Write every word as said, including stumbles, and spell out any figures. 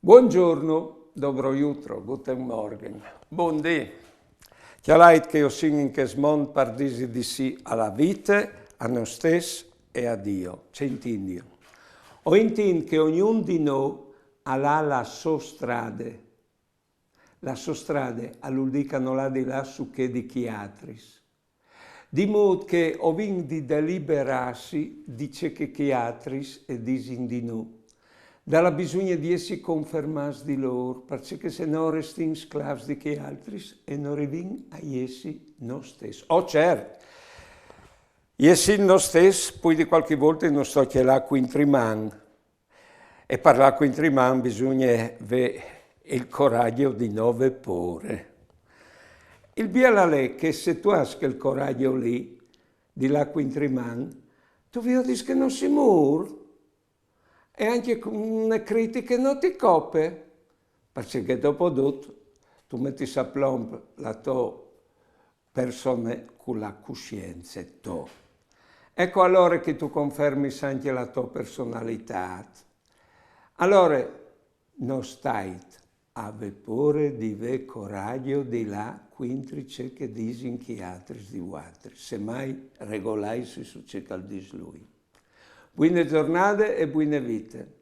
Buongiorno, dobro jutro, guten Morgen, bundì. Cjalait che o sin in chest mont par disi di sì a la vite, a nô stes e a Dio. Ce intindi? O intint che ognun di nô al à la sô strade. La sô strade al vûl dî che nol à di lâ sù chê di chei altris. Di mût che o vin di deliberâsi di ce che chei altris a disin di nô. Dal à bisugne di jessi confermâts di lôr, parcè che se no o restìn sclâfs di chei altris e no rivìn a jessi nô stes. Oh, cert, jessi nô stes, plui di cualchi volte nus tocje lâ cuintriman. E par lâ cuintriman bisugne vê il coragjo di no vê pôre. Il biel al è che se tu âs chel coragjo li di lâ cuintriman, tu viodis che no si mûr. E ancje une critiche no ti cope, parcè che dopo dut tu metis a plomp la tô persone cu la cussience tô. Eco alore che tu confermis ancje la tô personalitât. Alore, no stait a vê pôre di vê coragjo di lâ cuintri ce che a disin chei altris di vualtris, semai regolaitsi su ce che al dîs lui. Buine zornade e buine vite.